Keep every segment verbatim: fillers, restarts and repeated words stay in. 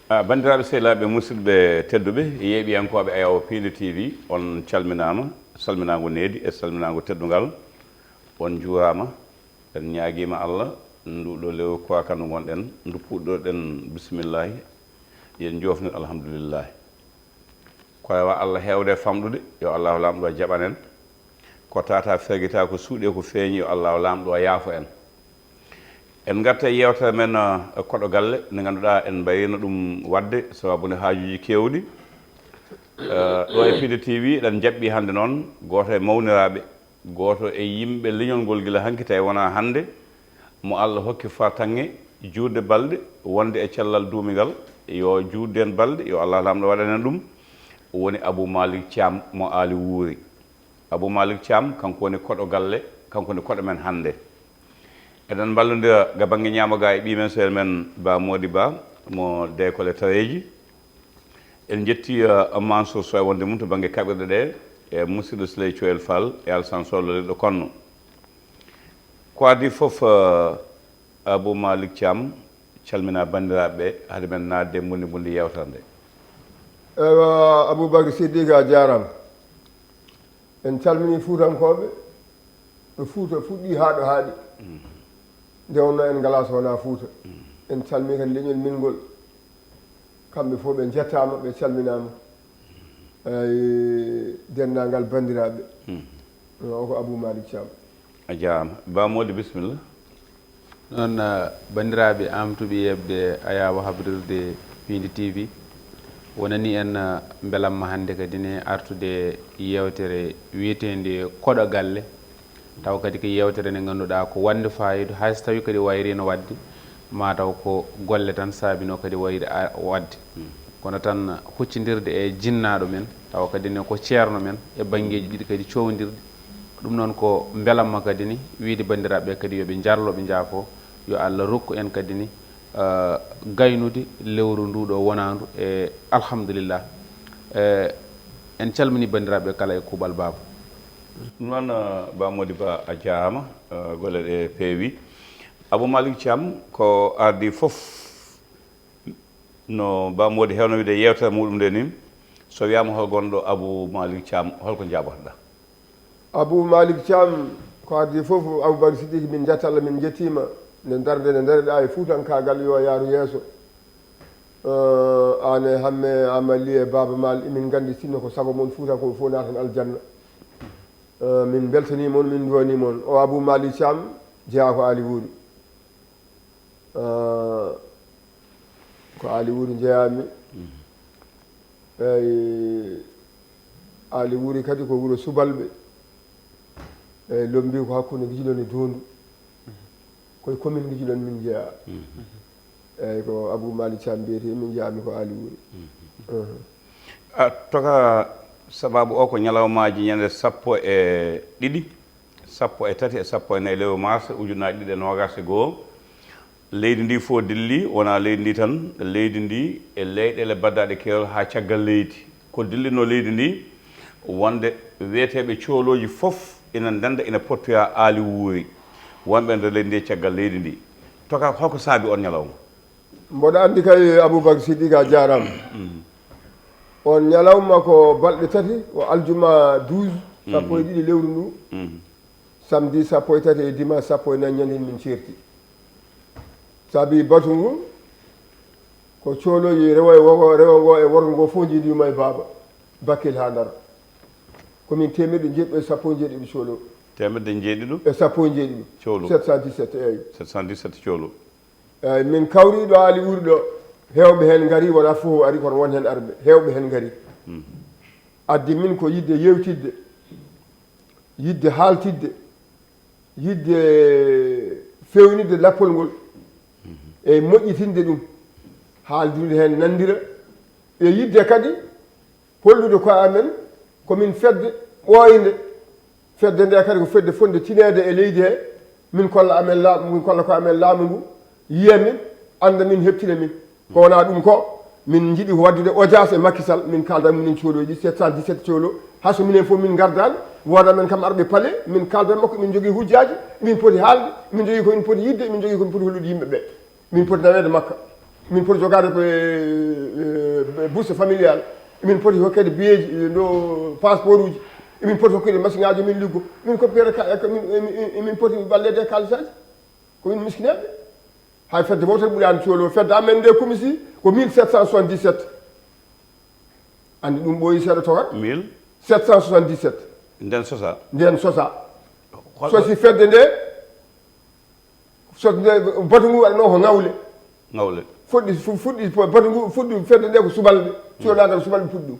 Ah, banndiraaɓe sehilaaɓe, musidɓe tedduɓe, yeeɓiyankooɓe Ayaawo Piindi T V, on calminaama, salminaango needi e salminaango teddungal. On njuuraama. En ñaagiima Allah, nduɗo lewru koorka ndu ngonɗen, ndu puɗɗorɗen bismillaahi, yen joofnir alhamdulillaahi. Ko rewa Allah heewde e famɗude, yo Allaahu Laamɗo jaɓan en. Ko tata fergita, ko suuɗe, ko feeñi, yo Allaahu Laamɗo yaafo en. En ngarta e yeewtere men, eh, koɗo galle, nde ngannduɗaa en mbayriino ɗum waɗde, sababu nde haajuuji keewɗi. Eh, ɗo e Piindi T V, eɗen jaɓɓi hannde noon gooto e mawniraaɓe, gooto e yimɓe leñol ngol gila hanki, tawi wonaa hannde, mo Allah hokki fartaŋŋe juutde balɗe, wonde e cellal duumingal, yo juutde en balɗe, yo Allah Laamɗo waɗan en ɗum, woni Abou Malick Thiam mo Aali Wuuri. Abou Malick Thiam, kanko woni koɗo galle, kanko woni koɗo men hannde. Eɗen mballondira ga bannge ñaamo ga e ɓii men, sehil men Ba Mody Ba, mo Deekole Tareeji. En njetti, eh, Mansour Sow e wonde mum to bannge kaɓirɗe ɗe, e musidɗo Siley Coyel Fall e Alsan Sow lolirɗo konno. Ko adii fof, eh, Abou Malick Thiam, calmina banndiraaɓe ɓe, hade men naatde e mbundi mbundi yeewtere nde. Eywa, Aboubacry Siddique, a jaaraama. En calminii Fuutankooɓe, ɗo Fuuta fuɗɗii haa ɗo haaɗi. Nde wonnoo en ngalaa so wonaa Fuuta. En calminii kadi leñol men ngol. Kamɓe fof ɓe njettaama, ɓe calminaama. Eyi, denndaangal banndiraaɓe. O ko Abou Malick Thiam. A jaaraama. Ba Mody, bisimilla. Noon, eh, banndiraaɓe amtuɓe yeeɓde Ayaawo habrirde Piindi T V, wonani en, eh, mbelamma hannde kadi ne artude yeewtere wiyeteende Koɗo Galle, taw kadi ko yeewtere nde ngannduɗaa ko wonde faayiida, hay so tawii kadi wayriino waɗde, ma taw ko golle tan saabinoo kadi wayri a-, waɗde. Kono tan huccindirde e jinnaaɗo men, tawa kadi ne ko ceerno men e banngeeji ɗiɗi kadi cowondirɗi. Ɗum noon ko mbelamma kadi ni wiyde banndiraaɓe ɓe kadi yo ɓe njarlo, ɓe njaafo, yo Allah rokku en kadi ni, eh, gaynude lewru ndu ɗo wonaandu e alhamdulillah. Eh, en calmini banndiraaɓe kala e kuuɓal baaba. Ɗum noon, eh, Ba Mody Ba, a jaaraama, eh, golle ɗe peewi. Abou Malick Thiam, ko ardii fof, no Ba Mody heewno wiide yeewtere muɗum nde ni, so wiyaama hol gonɗo Abou Malick Thiam, holko njaabotoɗaa? Abou Malick Thiam, ko adii fof, Aboubacry Siddique, min njetta Allah, min njettiima. Nde darnde nde ndareɗaa e fuutankaagal, yo yaaru yeeso. Eh, aan e Hamme Amali e Baaba Maal, emin nganndi sinno ko sago mon, Fuutankooɓe fof naatan aljanna. Eh, min mbeltanii mon, min nduwanii mon. O Abou Malick Thiam jeyaa ko Aali Wuuri. Eh, ko Aali Wuuri njeyaa-mi. Eyi, Aali Wuuri kadi ko wuro subalɓe. Eyi, Lommbi ko hakkunde Ngijlon e Doondu. Ko e commune Ngijlon min njeyaa. Eyi, ko Abou Malick Thiam mbiyetee, min njeyaa-mi ko Aali Wuuri. Mhm. A toka, sababu o ko ñalawmaaji ñande sappo e ɗiɗi, sappo e tati e sappo e nayi lewru mars ujunnaaji ɗiɗi e noogaas e goo. Leydi ndi fof dilli, wonaa leydi ndi tan, leydi ndi e leyɗeele baddaaɗe keerol haa caggal leydi. Ko dillinoo leydi ndi, wonde wiyeteeɓe coolooji fof ina ndennda, ina pottoya Aali Wuuri, wonɓe e nder leydi ndi e caggal leydi ndi. Toka, holko saabi on ñalawma? Mboɗo anndi kay, Aboubacry Siddique, a jaaraama. On ñalawma ko balɗe tati, o aljuma douze, sappo e ɗiɗi lewru ndu. Samedi sappo e tati e dimanche sappo e nayi ñande min ceerti. Saabi batu ngu ko coolooji rewo e wo-, rewo ngo e worgo ngo fof njiidi yumma e baaba. Bakel haa Ndar. Ko min teemeɗɗe njeɗɗo e sappo e njeeɗiɗo coolo. Teemeɗɗe njeeɗiɗo? E sappo e njeeɗiɗo. Coolo. Sept cent dix-sept, eeyi. Sept cent dix-sept coolo. Eeyi, min kawri ɗo Aali Wuuri ɗo, heewɓe heen ngari, wonaa fof ari, kono won heen arɓe, heewɓe heen ngari. Addi min ko yiɗde yeewtidde, yiɗde haaltidde, yiɗde feewnitde lappol ngol, e moƴƴitinde ɗum, haaldude heen nanndira, e yiɗde kadi hollude ko amen, ko min fedde ɓooynde. Fedde nde kadi ko fedde fotnde tineede e leydi he. Min kolla amen laamu, min kolla ko amen laamu ngu, yiya min, annda min, heɓtina min. Ko wonaa ɗum ko, min njiɗi ko waɗdude audience e Macky Sall, min kaalda minen coolooji sept cent dix-sept coolo, haa so minen fof min ngardaani, wooda men kam arɓe palais, min kaalda makko, min njogii hujjaaji, min poti haalde, min njogii ko min poti yiɗde, min njogii ko min poti hollude yimɓe ɓe. Min poti naweede makka. Min poti jogaade ko e bourse familial, emin poti hokkede biyeeji, no passeport uji, emin poti hokkede machine aji min liggo, min koppere emin poti wallede e kalisaji. Ko min miskineɓe. Hay fedde wotere ɓurani coolo fedde amen nde komisi ko mille sept cent soixante-dix-sept. Andi ɗum ɓooyi seeɗa tokar. Mille sept cent soixante-dix-sept. Nden sosa. Nden sosa. Sosi fedde nde. Sosi nde batu ngu waɗano ko ngawle. Ngawle. Fuɗɗi fuɗɗi batu ngu fuɗɗi fedde nde ko subalɓe. Coolagal subalɓe puɗɗi ɗum.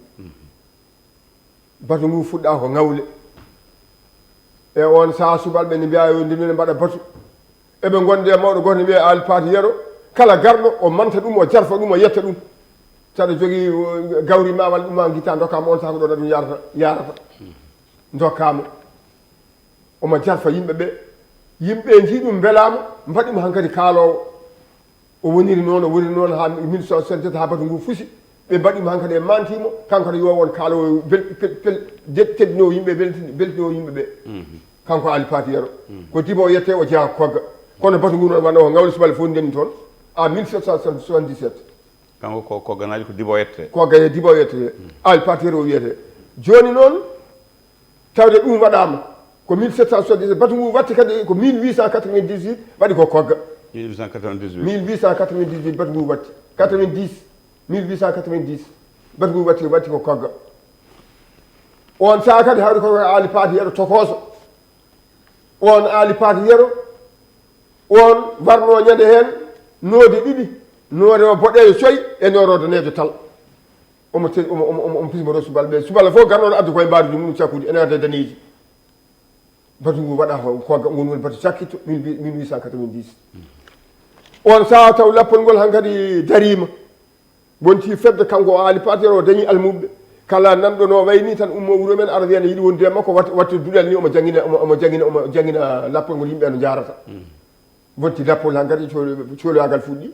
Batu ngu fuɗɗa ko ngawle. E on saha subalɓe ne mbiya yo ndimine mbaɗa batu. Eɓe gonde e mawɗo goto ne wiye Alpati Yero. Kala garɗo o manta ɗum, o jarfa ɗum, o yetta ɗum. Saɗa jogii gawri ma walla ɗum ma guitta dokkama on saha ko ɗo ɗaɗum yarata yarata. Dokkama. Omo jarfa yimɓe ɓe. Yimɓe nji ɗum mbelama, mbaɗimo hankadi kaalowo. O woniri noon, o woniri noon ha mille soixante-sept ha batu ngu fusi. Ɓe mbaɗimo hankadi e mantimo, kanko kadi yo won kaalowo teddinowo yimɓe, beltinowo yimɓe ɓe. Kanko Ali Pati Yero. Ko dibo o yette o jeeya kogga. Kono batu ngu noon wano o ngawli subale fof ndeni toon. A mille sept cent soixante-dix-sept. Kanko ko kogganaaji ko dibo o yette. Kogga e dibo o yette. Ali Pati Yero o wiyete. Joni noon, tawde ɗum waɗama ko mille sept cent soixante-dix-sept, batu ngu watti kadi ko mille huit cent quatre-vingt-dix-huit waɗi ko kogga. Mille huit cent quatre-vingt-dix-huit. Mille huit cent quatre-vingt-dix-huit batu ngu watti. Quatre-vingt-dix, mille huit cent quatre-vingt-dix, batu ngu watti, watti ko kogga. On saha kadi hawri ko Ali Pati Yero tokoso. On Ali Pati Yero, on warno ñande heen noode ɗiɗi, noode o boɗeejo coy e noode daneejo tal. Omo te- omo omo omo omo pismoro subalɓe, subala fof garnoɗo addu koye mbaruji mum cakkudi ene adda daneeji. Batu ngu waɗa ko kogga, ngun woni batu cakkitto mille huit cent quatre-vingt-dix. On saha taw lappol ngol hankadi darima. Wonti fedde kanko o Ali Pati Yero o dañi almuɓɓe. Kala nanɗo no wayni tan ummo wuro men ara wiya ne yiɗi wondude e makko, wat- watti duɗal ni omo jangina omo omo jangina omo jangina lappol ngol yimɓe no jarata. Wonti lappol hankadi colo- coloyagal fuɗɗi.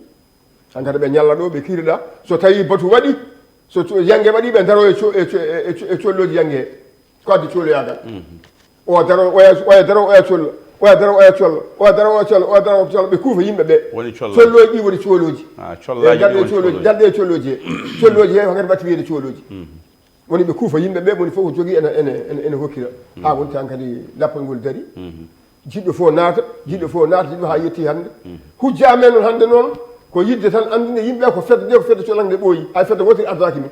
Hankadi ɓe ñalla ɗo ɓe kirɗa. So tawi batu waɗi, so co- yange waɗi ɓe daro e co- e co- e co- e colloji yange he. Ko addi coloyagal. O daro oya oya daro oya collo, oya daro oya collo, oya daro oya collo, oya daro oya collo, ɓe kuufa yimɓe ɓe. Woni collo. Colloji ɗi woni coloji. Ah, collaji ɗi woni coloji. Darɗe e coloji he. Coloji he hankadi mbatti wiyede coloji. Woni ɓe kuufa yimɓe ɓe, woni fof ko jogii ene ene ene ene hokkira. Ha wonti hankadi lappol ngol dari. Jiɗɗo fof naata, jiɗɗo fof naata, jiɗɗo ha yetti hannde. Hujja amen noon hannde noon ko yidde tan anndude yimɓe ko fedde nde ko fedde colangde ɓooyi, hay fedde wotere addaaki min.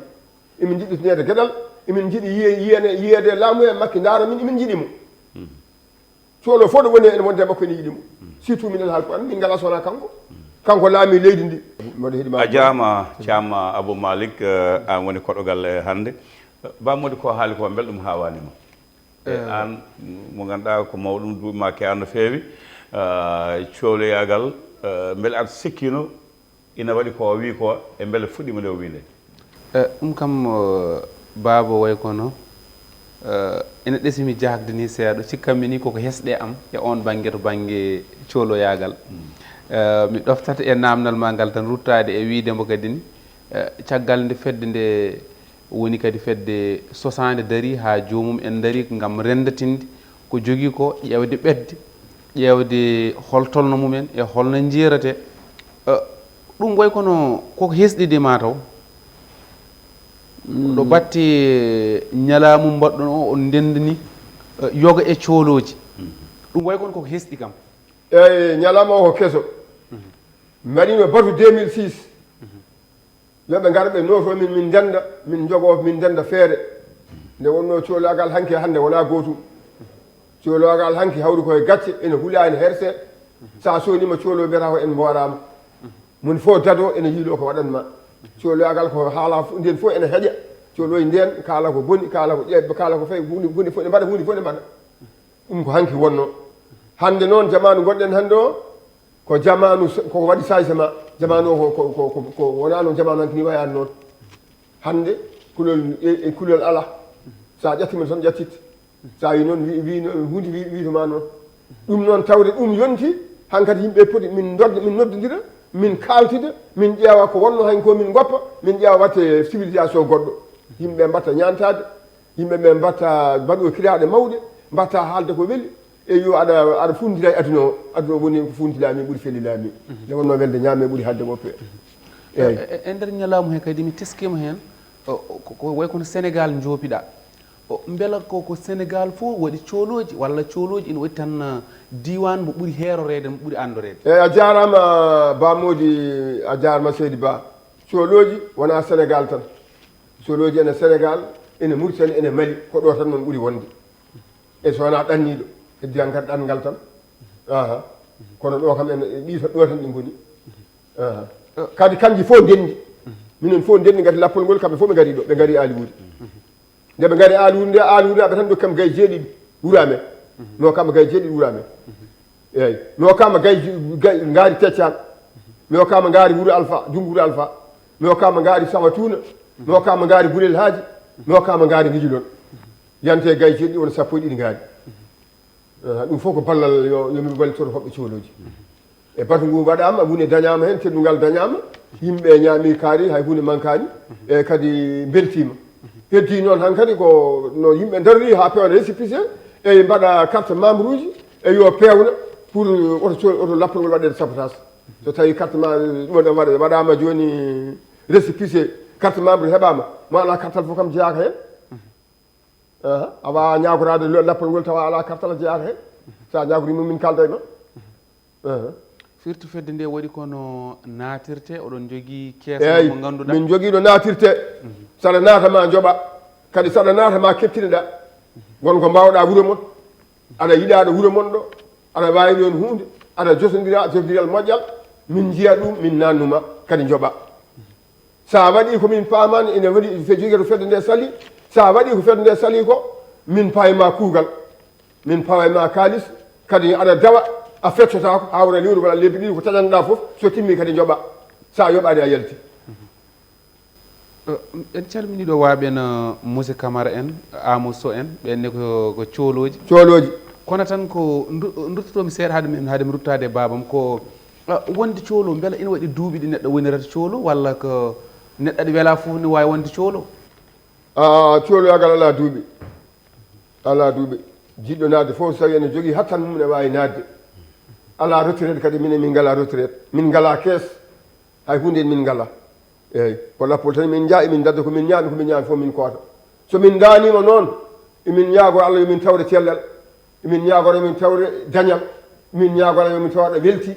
Emin njiɗi neede geɗal, emin njiɗi yiye- yiyane- yiyeede laamu e makki ndaara min, emin njiɗi mo. Coolo fof ɗo woni ene wonde makko ene yiɗi mo. Surtout minen haalpulaar, min ngala sona kanko. Kanko laami leydi ndi. Mboɗo heɗima. A jaama, Caam Abou Malick, eh, an woni koɗogal e hannde. Ba Mody ko haali ko mbel ɗum haawaani ma? E an mo ngannduɗaa ko mawɗum duuɓi ma keewa no feewi, ah, cooloyaagal, eh, mbele aɗa sikkino ina waɗi ko o wi ko e mbele fuɗɗiima nde o wi nde? Eh, ɗum kam, eh, baaba way kono, eh, ina ɗesimi jahde ni seeɗa, cikkanmi ni koko hesɗe am e on bannge to bannge cooloyaagal. Eh, mi ɗoftata e naamnal ma ngal tan ruttaade e wiide mbo kadi ni, eh, caggal nde fedde nde woni kadi fedde sosaande darii haa joomum en ndarii ngam renndatinde ko jogii ko, ƴeewde ɓetde, ƴeewde hol tolno mum en e hol no njeerate. Eh, ɗum way kono koko hesɗi de mataw. Ɗo batte ñalaamu mbaɗɗon o, on ndenndani, eh, yoga e coolooji. Ɗum way kono koko hesɗi kam. Eyi, ñalawma o ko keso. Mi waɗino batu deux mille six. Yo ɓe ngar ɓe nooto min, min ndennda, min njogoo, min ndennda feere. Nde wonnoo coolaagal hanki e hannde wonaa gootum. Coolaagal hanki hawri ko e gacce, ene hula, ene herse. So a soodima coolo mbiyata ko en mbooraama. Moni fof dado ene yiiloo ko waɗan ma. Coolaagal ko haala fof, ndeen fof ene heƴa. Coolooji ndeen kaala ko boni, kaala ko ƴeeɓe, kaala ko fayi, huunde, huunde fof ne mbaɗa, huunde fof ne mbaɗa. Ɗum ko hanki wonnoo. Hannde noon, jamaanu ngonɗen hannde o, ko jamaanu s- ko waɗi changement. Jamaanu o ko, ko, ko, ko, ko wonaa noon jamaanu hanki ni wayaani noon. Hannde kulol e, e kulol alaa. So a ƴattiima tan ƴattitte. So a wi noon wi, wi, no- huunde wi, wiytoma noon. Ɗum noon tawde ɗum yonti, hankadi yimɓe poti min nodda, min noddondira, min kaaltida, min ƴeewa ko wonnoo hanki ko min ngoppa, min ƴeewa watte civilisation goɗɗo. Yimɓe mbatta ñaantaade, yimɓe ɓe mbatta mbaɗo kiraaɗe mawɗe, mbatta haalde ko weli. Eyo, aɗa aɗa funtira e aduna o. Aduna o woni ko funtila min ɓuri fellila min. Nde wonno welde ñaame ɓuri hadde woppe. E, e, e nder ñalawma he kadi mi teskima heen, o, o, ko, ko way kono Sénégal joopiɗa. O, mbela ko, ko Sénégal fof waɗi coolooji, walla coolooji ina waɗi tan, eh, diiwaan mo ɓuri heeroreede, mo ɓuri anndoreede? Eyi, a jaaraama, Ba Mody, a jaaraama, Seydi Ba. Coolooji wonaa Sénégal tan. Coolooji ene Sénégal, ene Mauritanie, ene Mali, ko ɗo tan noon ɓuri wonde. E so wonaa ɗanniiɗo, heddi han kadi ɗanngal tan. Aha. Kono ɗo kam en, ɗi tan, ɗo tan ɗi ngoni. Aha. Kadi kanji fof ndenndi. Minen fof ndenndi ngati lappol ngol, kamɓe fof ɓe ngari ɗo, ɓe ngari Aali Wuuri. Nde ɓe ngari Aali Wuuri nde, Aali Wuuri aɓe tan dokki kam gay jeeɗiɗi wuro amen. Mi hokkaama gay jeeɗiɗi wuro amen. Eeyi. Mi hokkaama gay, gay ngaari Teccaan. Mi hokkaama ngaari Wuro Alfa, junngo Wuro Alfa. Mi hokkaama ngaari Sawatuuna. Mi hokkaama ngaari Gurel Haaji. Mi hokkaama ngaari Ngijilon. Yante gay jeeɗiɗi won sappo e ɗiɗi ngaari. Eh, ɗum fof ko ballal yo, yo min wallitoro hoɓɓe coolooji. E batu ngu waɗaama, huunde dañaama heen, teddungal dañaama, yimɓe ñaami kaari, hay huunde mankaani, e kadi mbeltiima. Heddi noon hankadi ko no yimɓe ndarori haa peewna récépissé, e mbaɗa carte membre uji, e yo peewna pour oto co-, oto lappol ngol waɗeede sabotage. So tawi carte ma, ɗum waɗa-, waɗaama jooni récépissé, carte membre heɓaama, mo alaa carte fof kam jeyaaka heen. Aha. A waawaa ñaagoraade lo-, lappol ngol tawa alaa kartal a jeyaaka heen. So a ñaagorii mum, min kaalda e ma. Aha. Firti fedde nde waɗi kono naatirte, oɗon njogii kees Eeyi, mo ngannduɗaa? Min njogii ɗo naatirte. Mhm. Saɗa naata ma njoɓa. Kadi saɗa naata ma keɓtinoɗa. Won ko mbaawɗa wuro mon. Aɗa yiɗaa ɗo wuro mon ɗo. Aɗa waawi ɗoon huunde. Aɗa jotondira, jotondiral moƴƴal. Min njiya ɗum, min naannuma. Kadi njoɓa. So a waɗii ko min paamaani, ene waɗi fe-, jogii to fedde nde sali. So a waɗii ko fedde nde sali ko, min pawi ma kuugal, min pawi ma kaalis, kadi aɗa dawa, a feccotaako, haa wona lewru walla lebbi ɗiɗi ko taƴanɗaa fof, so timmi kadi njoɓa. So a yoɓaani a yalti. Eh, en calminii ɗo waaɓe no Moussa Camara en, Amo Sow en, ɓeen ne ko, ko coolooji. Coolooji. Kono tan ko ndu-, nduttoto-mi seeɗa hade mi, hade mi ruttaade e baabam ko Ah, wonde coolo, mbela ina waɗi duuɓi ɗi neɗɗo wonirata coolo, walla ko neɗɗo aɗa wela fof ne waawi wonde coolo? Ah, cooloyaagal alaa duuɓi. Alaa duuɓi. Jiɗɗo naatde fof, so tawi ene jogii hattan mum, ene waawi naatde. Alaa retraite kadi, minen min ngalaa retraite. Min ngalaa kees. Hay huunde min ngalaa. Eeyi. Ko lappol tan min njaha, emin ndadda ko min ñaami, ko min ñaami fof min koota. So min ndaaniima noon, emin ñaagoo Allah yo min tawre cellal. Emin ñaagoo yo min tawre dañal. Emin ñaagoo Allah yo min tawre aɗa welti.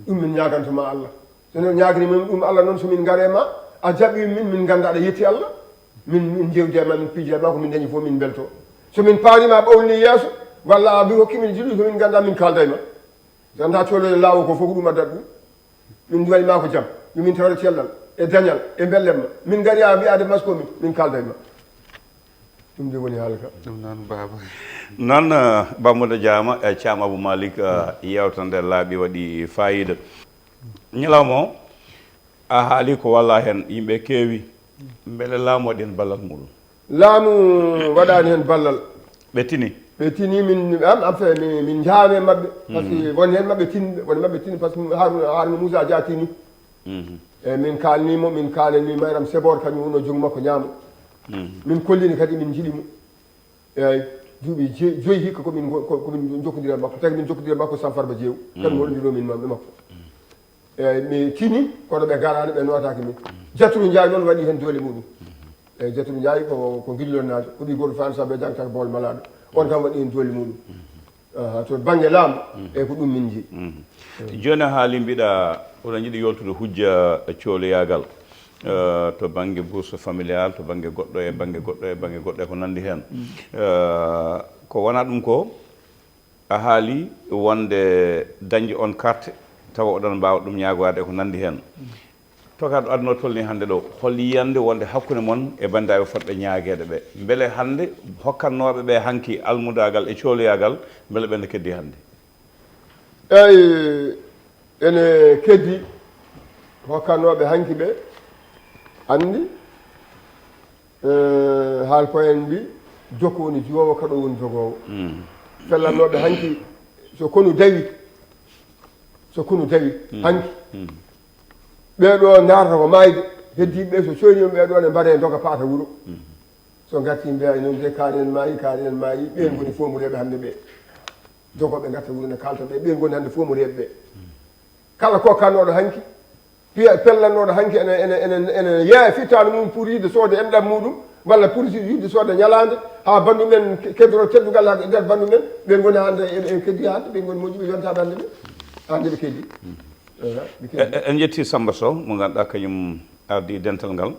Ɗum min ñaaganto ma Allah. So min ñaaganii ma ɗum Allah noon, so min ngaree ma, a jaɓii min, min ngannda aɗa yetti Allah. Min, min njeewdi e ma, min piiji e ma, ko min dañi fof min mbelto. So min paari ma ɓawlini yeeso, walla a mbi hokki min jiɗi, ko min ngannda min kaalda e ma. So annda coolol e laawol ko fof ko ɗum addat ɗum. Min nduwani ma ko jam. Yo min tawre cellal, e dañal, e mbellemma. Min ngari a wiyaade masko min, min kaalda e ma. Ɗum de woni haala ka. Ɗum noon, baaba. Noon, eh, Bammuɗo Jaama e Caam Abou Malick, eh, yeewtere nde laaɓi, waɗi faayiida. Ñalawma o, a haali ko walla heen, yimɓe keewi. Mbele laamu waɗi heen ballal muɗum? Laamu waɗaani heen ballal. Ɓe tini? Ɓe tini, min, am, am fe, min, min njahaano e maɓɓe. Par ce que won heen maɓɓe tinɓe, won maɓɓe tini, par ce que Haaruna, Haaruna Moussa Dia tini. Mhm. E min kaalnii mo, min kaalanii Mayram Sebor, kañum woni o jogi makko ñaamo. Mhm. Min kollini kadi, min njiɗi mo. Eeyi, duuɓi je-, joyi hikka ko min ngo-, ko, ko min njokkondiri e makko. Tagi min njokkondiri e makko Sam Farba Jeew. Tan mo wondirnoo min ma-, e makko. Eeyi, mi tini, kono ɓe ngaraani, ɓe nootaaki min. Jaturu Njaay noon waɗi heen doole muɗum. Eeyi, Jaturu Njaay ko, ko Ngillonnaajo, ko ɓii gooto Faandu Sabbe jangtaka Bawol Malaaɗo. On kam waɗi heen doole muɗum. Aha, to bannge laamu, eeyi, ko ɗum min njiyi. Jooni a haali mbiɗa, oɗon njiɗi yoltude hujja cooloyaagal, eh, to bannge bourse familial, to bannge goɗɗo e bannge goɗɗo e bannge goɗɗo e ko nanndi heen. Eh, ko wonaa ɗum ko, a haali wonde dañde on carte, tawa oɗon mbaawa ɗum ñaagoraade e ko nanndi heen. To ka ɗo aduna o tolni hannde ɗo, hol yiyannde wonde hakkunde mon e banndiraaɓe fotɓe ñaageede ɓe? Mbele hannde hokkannooɓe ɓe hanki almudaagal e cooloyaagal, mbele ɓe ne keddi hannde? Eeyi, ene keddi hokkannooɓe hanki ɓe, anndi, eh, haal ko en mbi, jokko woni jiwoowo, kaɗo woni jogoowo. Mm. Fellannooɓe hanki, so konu dawi, so konu dawi, mm, hanki, mm, ɓee ɗo ndaarata ko maayde, heddiiɓe ɓe so coyniima ɓee ɗo ne mbaɗe ndoga paata wuro. Mm. So ngartii mbiya e noon de kaari en maayi, kaari en maayi, ɓeen ngoni foomureeɓe hannde ɓe. Jogooɓe ngarta wuro ne kaalta ɓe, ɓeen ngoni hannde foomureeɓe ɓe. Kala ko kannooɗo hanki, Piya pellannooɗo hanki ene ene ene ene yeeya fittaandu mum pour yiɗde soode enɗam muɗum, walla pour yiɗde soode ñalaande, haa banndum en ke- keddoro teddungal haa e nder banndum en, ɓe ngoni hannde e e keddi hannde, ɓe ngoni moƴƴuɓe yontaɓe hannde ɓe hannde ɓe keddi. Eeya, ɓe keddi. En njetti Samba Sow mo ngannduɗaa kañum ardi dental ngal.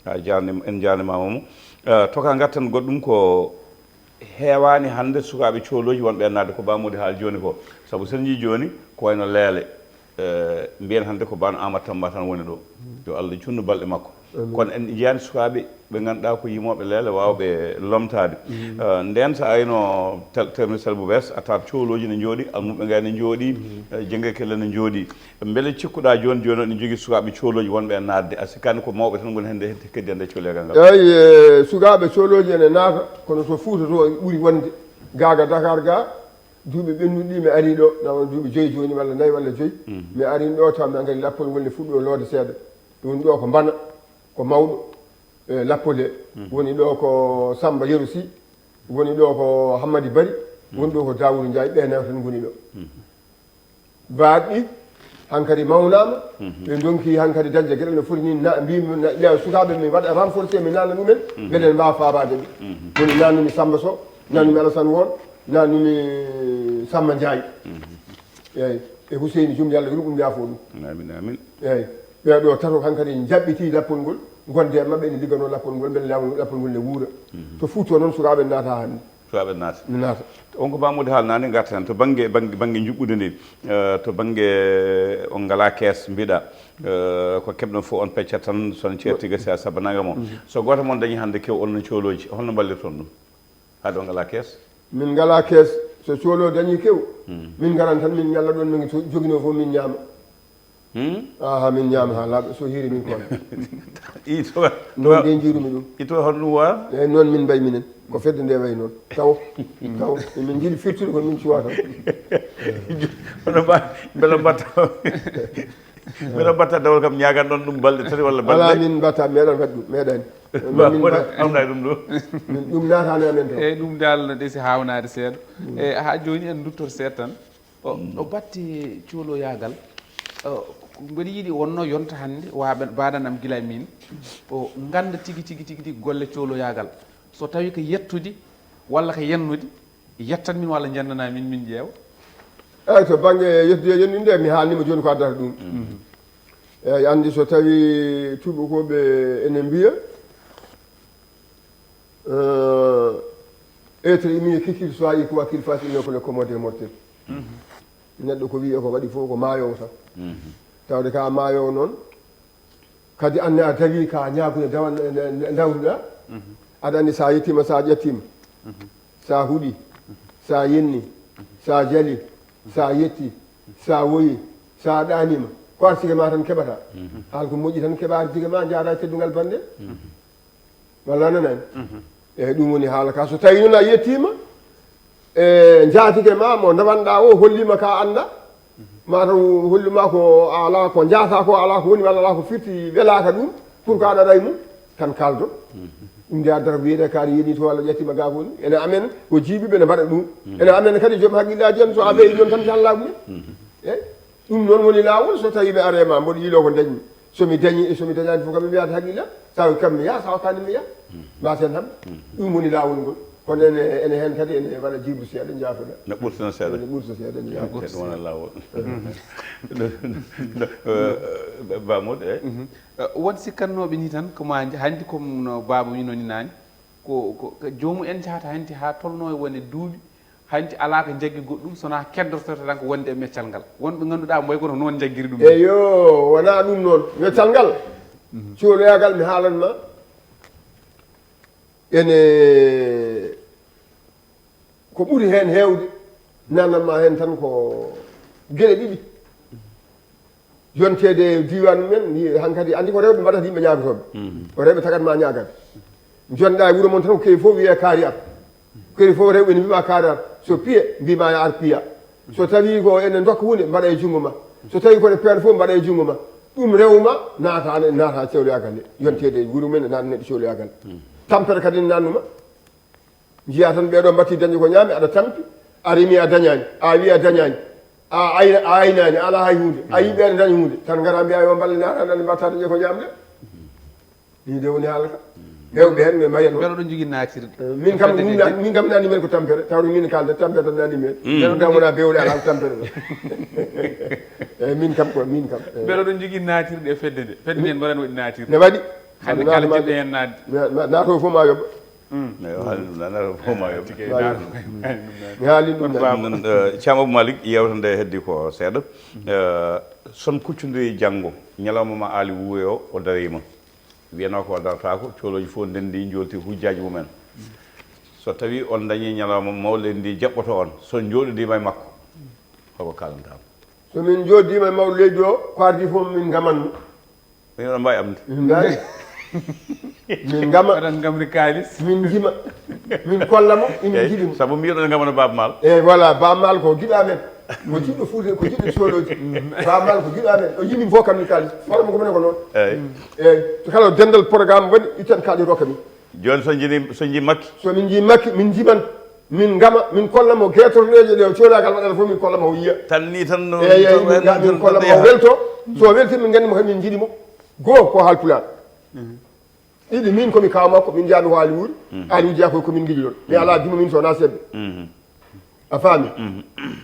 A jarnima, en jarnimama mo. Eh, toka ngarten goɗɗum ko heewani hannde sukaaɓe coolooji wonɓe e naatde ko Ba Mody haali jooni ko. Sabu sen njii jooni ko wayno Leele, eh, mbiyen hannde ko Bano Amat Tamba tan woni ɗo. Yo Allah juutnu balɗe makko. Kono en njiyaani sukaaɓe ɓe ngannduɗaa ko yimooɓe Leele waawɓe lomtaade. Eh, nden so ayno tel- termisel mo bees a taat coolooji ne njooɗi, almuɓe nga ne njooɗi, eh, jengekelle ne njooɗi. Mbele cikkuɗaa jooni jooni oɗon njogii sukaaɓe coolooji wonɓe e naatde, a sikkaani ko mawɓe tan ngoni hannde hannde keddi hannde cooleyaagal ngal? Eeyi, eh, sukaaɓe coolooji ene naata, kono to Fuuta to ɓuri wonde. Gaa ga Dakar ga, duuɓi ɓennuɗi ɗi mi arii ɗo, na wona duuɓi joyi jooni walla nayi walla joyi. Mi arii ɗo taw mi anndi lappol ngol ne fuɗɗo loode seeɗa. Woni ɗo ko Mbana, ko mawɗo e lappol he. Woni ɗo ko Samba Yero Sy, woni ɗo ko Hammadi Bari, woni ɗo ko Daawuda Njaay, ɓe nayo tan ngoni ɗo. Baaɗi hankadi mawnaama, ɓe ndonki hankadi dañde geɗal no foti ni, na- mbi- na- ɓeya sukaaɓe mi waɗa renforcé, mi nanna ɗumen, mbele en mbaawa faabaade ɓe. Woni nannumi Samba Sow, nannumi Alassane Won, nannumi Samba Ndiaye. Eeyi, e Huseyni Jum, Yalla yo ɗum yaafo ɗum. Amin, amin. Eeyi, ɓeya ɗo tato hankadi njaɓɓiti lappol ngol, gonde e maɓɓe ene ligganoo lappol ngol, mbele laawol lappol ngol ne wuura. To Fuuta noon sukaaɓe naata hannde. Sukaaɓe naata. Mi naata. On ko Ba Mody haalnaani ngarta heen to bannge bannge bannge njuɓɓude ndi, eh, to bannge on ngalaa kees mbiɗa, eh, ko keɓɗon fof on peccat tan son ceertiga si a sabanaga mo. So gooto mon dañi hannde kew on no coolooji, holno mballirton ɗum? Haade on ngalaa kees? Min ngalaa kees, so cooloo dañi kew, min ngaran tan min ñalla ɗon no joginoo fof min ñaama. Aha, min ñaama haa laaɓa, so hiiri min koona. Ito. Noon de njiirumi ɗum. Ito hono ɗum wara? Eeyi, noon min mbayi minen. Ko fedde nde wayi noon. Taw, taw, emin njiɗi firtude ko min cuwa tan. Hono mba- mbela mbatta mbela mbatta dawol kam ñaagan ɗon ɗum balɗe tati walla balɗe alaa min mbatta, meeɗan waɗi ɗum, meeɗani. Ba Min hoɗa mba- hawna e ɗum ɗo. Min ɗum naataani amen taw. Eeyi, ɗum dal no ɗesi haawnaade seeɗa. E haa jooni en nduttor seeɗa tan. O o batte cooloyaagal, mbeɗa yiɗi wonno yonta hannde waaɓe mbaɗan am gila e miin o ngannda tigi tigi tigi tigi golle cooloyaagal, so tawi ko yettude walla ko yennude, yettan min walla njennana min min ƴeewa. Eeyi, to bannge yettude e yennude nde mi haalnima jooni ko addata ɗum. Eeyi, anndi so tawi tuubakooɓe ene mbiya être humain, qui qu'il soit, il faut qu'il fasse une école comme des mortels. Neɗɗo ko wiyee ko waɗi fof ko maayowo tan. Tawde ka maayowo noon, kadi anne a dawi ka ñaagude dawal ndawruɗa. Aɗa anndi sa yettima, sa ƴettima, sa huɗi, sa yenni, sa jali, sa yetti, sa woyi, sa ɗanima, ko arsugue ma tan keɓata. Haal ko moƴƴi tan keɓa arsugue ma, jaada e teddungal bannde. Walla a nanani? Eeyi, ɗum woni haala ka. So tawi noon a yettima e njatike ma mo ndewanɗa o hollima ka annda, mataw holluma ko ala ko jata ko, ala ko woni walla ala ko firti welaka ɗum, pour que aɗa waɗa e mum tan kaldon. Ɗum nde addata ko wiyete kaari yeni to walla ƴettima ga ko woni ene amen ko jiiɓiɓe ne mbaɗa ɗum. Ene amen kadi joom haqqillaji en, so a weyi noon tan callah mumen. Eeyi. Ɗum noon woni laawol. So tawi mi arema mboɗo yiilo ko dañmi, somi dañi e somi dañani fof kam mi wiyata haqqilla. Sawa kam mi yaha, sawa kani mi yaha. Mbasen tan. Ɗum woni laawol ngol. Kono ene ene heen kadi ene waɗa jiiɓru seeɗa, njaafoɗa. No ɓurtino seeɗa. Ene ɓurta seeɗa, njaafoɗa. Ɗum wona laawol. Bamod e won sikkannooɓe ni tan ko ma hanti comme no baaba wino ni naani, ko ko joomu en jahata hanti haa tolno e wone duuɓi. Hanti alaa ko njaggi goɗɗum sonaa keddortoto tan ko wonde e meccal ngal. Won ɓe ngannduɗaa mboy kono noon njaggiri ɗum. Eyo, wonaa ɗum noon. Meccal ngal, cooloyaagal mi haalan ma, ene ko ɓuri heen heewde, nanan ma heen tan ko geɗe ɗiɗi. Yonteede e diiwaan men, ni hankadi anndi ko rewɓe mbaɗata yimɓe ñaagotooɓe. Ko rewɓe tagat ma ñaagade. Jonɗa e wuro mon tan ko kewi fof wiyee kaari ar. Kewi fof rewɓe ne mbima kaari ar. So piye mbima ya ar piya. So tawi ko ene ndokka hunde mbaɗa e junngo ma. So tawi ko ne peen fof mbaɗa e junngo ma. Ɗum rewma naata naata cewloyagal nde. Yonteede e wuro men naata neɗɗo cewloyagal. Tampere kadi ne nannuma. Njiya tan ɓeɗo mbatti dañde ko ñaami, aɗa tampi, a remi a dañani, a wi a dañani. A ayna a aynaani, a alaa hay huunde. A yii ɓeen dañi huunde. Tan ngara mbiya yo mballe naata nani mbatta dañe ko ñaamde. Nii de woni haala ka. Rewɓe heen ɓe mbayat noon. Mbeɗa ɗon jogii naatirde. Eh, min kam, min na- min kam nani men ko tampere. Tawde min kalde tampere tan nani men. Mbeɗa ɗon wona bewle alaa ko tampere ɗo. Eh, min kam ko min kam. Eh. Mbeɗa ɗon jogii naatirde e fedde nde. Fedde nde mbaɗani waɗi naatirde. Ne waɗi. Hannde kala jiɗɗo heen naatde. Na- na- naato fof ma yoɓ. Eyo, haali ɗum nana fof ma yoɓ. Mi haali ɗum nana. Ɗum, eh, Thiam Abou Malick, yewta nde heddi ko seeɗa. Eh, son kuccondiri janngo, ñalawma ma aali wuuyo o dariima. Wiyanoo ko o darataako, coolooji fof ndenndi, njoolti hujjaaji mumen. So tawii on ndañii ñalawma mawɗo leydi ndi jaɓɓoto on, so njooɗodiima e makko, hol ko kaalantaa mo? So min njooɗodiima e mawɗo leydi o, ko adii fof min ngamanno. Min oɗon mbaawi amde. Min mbaawi. Min ngama. Oɗon ngamri kaalis. Min njima. Min kolla mo, min njiɗi mo. Sabu mbiyoɗon ngamano Baaba Maal. Eyi, voilà, Baaba Maal ko giɗo amen. Ko jiɗɗo Fuuta, ko jiɗɗo coolooji. Baaba Maal ko giɗo amen. O yimi fof kam min kaalis. Hono mo ko minen ko noon. Eyi. Eyi, to kala dendal programme waɗi, ittan kaalis rokka min. Jooni so njini, so njii Makki? So min njii Makki, min njiman. Min ngama, min kolla mo geetorɗeeje ɗe o coolaagal waɗata fof, min kolla mo o yiya. Tan ni tan no. Eyi, eyi, min ga- min kolla mo o welto. So o welti, min nganndi mo kadi min njiɗi mo. Goo ko haalpulaar. Ɗiɗi, min komi kaaw makko, min njaami ko Aali wuuri. Aali wuuri jeyaa koye ko min ngiɗi ɗon. Mi alaa dimo min so wonaa seeɗa. A faami?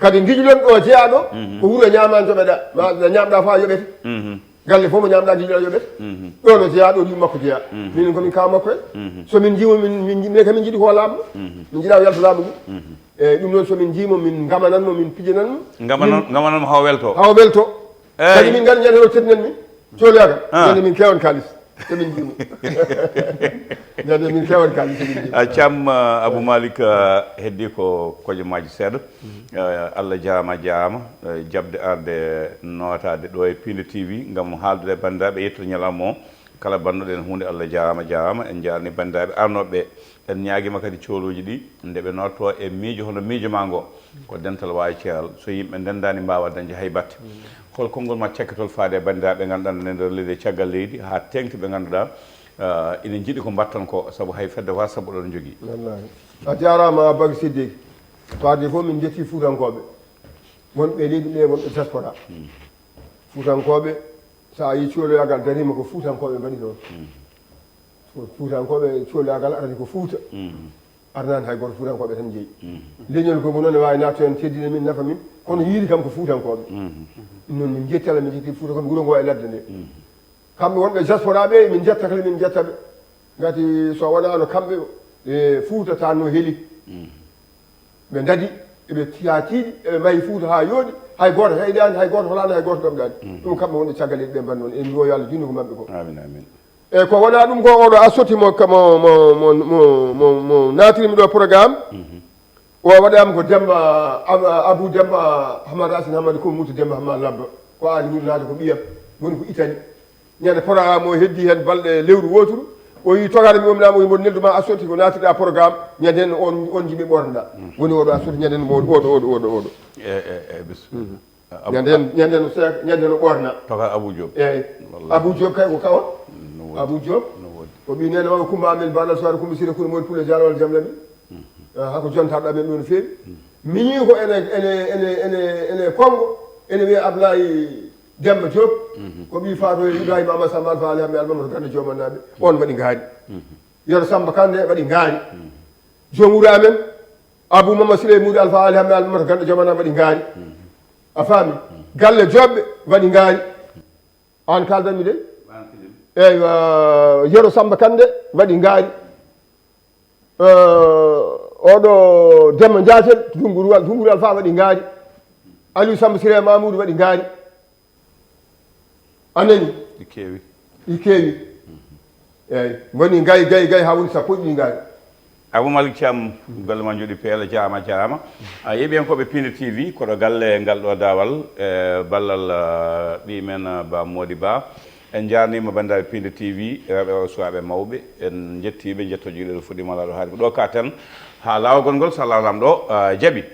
Kadi ngiɗi ɗon ɗo jeyaa ɗo, ko wuro ñaamaan joɓeɗaa. Ma ñaamɗaa fof a yoɓete. Galle fof mo ñaamɗaa njiɗaa yoɓete. Ɗo no jeyaa, ɗo ɗum makko jeyaa. Minen komin kaaw makko en. So min njiimo, min min nji- minen kam min njiɗi ko laamu. Min njiɗaa o yalta laamu ngu. Eyi, ɗum noon so min njiimo, min ngamanan mo, min pijanan mo. Ngamanan ngamanan mo haw welto. Haw welto. Eyi. Kadi min ngari ñande o teddinanmi. Coolaagal. Ñande min kewan kaalis. So min njiimo. Ñande min kewan kaalis so min njiimo. A Thiam, uh, Abou Malick, uh, heddi ko kojomaaji seeɗa. Uh, Allah jaaraama, jaaraama. Uh, jaɓde arde nootaade ɗo e Piinde T V ngam haaldude e banndiraaɓe, yettude ñalawma o. Kala mbaɗnoɗen huunde, Allah jaaraama, jaaraama. En njaarni banndiraaɓe arnooɓe ɓe. En ñaagiima kadi coolooji ɗi, nde ɓe nootto e miijo hono miijo maa ngo. Ko dental waawi ceeral. So yimɓe ndenndaani, mbaawaa dañde hay batte. Hol konngol ma cakkitol faade e banndiraaɓe ɓe ngannduɗaa ne nder leydi e caggal leydi, haa teeŋti ɓe ngannduɗaa, ah, ina njiɗi ko mbaɗton ko, sabu hay fedde WhatsApp oɗon njogii. Wallaahi. A jaaraama, Abou Bakr Siddiq. Faade fof min njetti Fuutankooɓe. Wonɓe e leydi ɓe, wonɓe diaspora. Fuutankooɓe, so a yii cooloyaagal dariima, ko Fuutankooɓe mbaɗi noon. Ko Fuutankooɓe, cooloyaagal arani ko Fuuta. Arnaani hay gooto, Fuutankooɓe tan jeyi. Leñol googu noon ne waawi naatde heen, teddina min, nafa min, kono yiɗi kam ko Fuutankooɓe. Ɗum noon min njetti Allah, min njetti Fuutankooɓe, wuro ngo e ladde nde. Kamɓe wonɓe diaspora ɓe, min njetta kala, min njetta ɓe. Ngati so wonaano kamɓe, e Fuuta tan no heli. Ɓe ndadi, eɓe tiya tiiɗi, eɓe mbayi Fuuta haa yooɗi, hay gooto heyɗaani, hay gooto holaani, hay gooto ɗomɗaani. Ɗum kamɓe wonɓe caggal leydi ɓe mbaɗi noon, en mbiyo yo Allah juutnu ko maɓɓe ko. Amin, amin. E ko wonaa ɗum ko oɗo a sotti mo, mo, mo, mo, mo, mo, mo naatirmi ɗo programme. O waɗaama ko Demba, Ab-, Abou Demba Hamad Racine Hamadi, ko Moussa Demba Hamad Labba. Ko Aali Wuri Naade, ko ɓiyam. Woni ko Italie. Ñande programme o heddi heen balɗe lewru wooturu. O yii togare mi omnaama, o yii mboɗo neldu ma a sotti ko naatirɗa programme. Ñande heen on, on jiɓe ɓornoɗa. Woni oɗo a sotti ñande heen oɗo, oɗo, oɗo, oɗo, oɗo. E, e, e, bis. Abu- Ñande heen, ñande heen o seek, ñande heen o ɓorna. Toka Abou Diop. Eeyi. Wallahi. Abou Diop kay ko kawan. No woodi. Abou Diop. No woodi. Ko ɓii neene maɓɓe Kumba Amen Ba Alsuwaare Kumba Sire Kuri Mori Pule Jaalawal Jamlami. Ah, hako jontaɗo amen ɗo no feewi. Miñi ko ene, ene, ene, ene, ene Kongo, ene wiyee Ablaye Demba Diop. Ko ɓii Fatou e Ibrahima Amadou Samba Alpha Ali Hammet Almamata Ganda Jomanaaɓe. On waɗi ngaari. Yero Samba Kande waɗi ngaari. Joom wuro amen, Abou Mama Sile Moudou Alpha Ali Hammet Almamata Ganda Jomanaaɓe waɗi ngaari. A faami? Galle Joɓɓe waɗi ngaari. Aan kaaldanmi de? Eywa, Yero Samba Kande waɗi ngaari. Eh, oɗo Demba Jaatel, Dunguru Al-, Dunguru Alfa waɗi ngaari. Aliou Samba Siré Mamoudou waɗi ngaari. A nani? Ɗi keewi. Ɗi keewi. Eeyi. Ngoni gay, gay, gay haa woni sappo e ɗiɗi ngaari. Abou Malick Thiam, golle ma njooɗi peewi, jaaraama, jaaraama. A yeeɓiyankooɓe Piinde T V, koɗo galle ngal ɗo daawal, e ballal, ah, ɓii men, ah, Ba Mody Ba. En njaarniima banndiraaɓe Piinde T V, rewɓe e suwaaɓe mawɓe. En njettii ɓe, njetto jogii ɗo fuɗɗiima laaɗo haari ko ɗo ka tan. Haa laawol ngol, so Allahu Laamɗo, ah, jaɓi.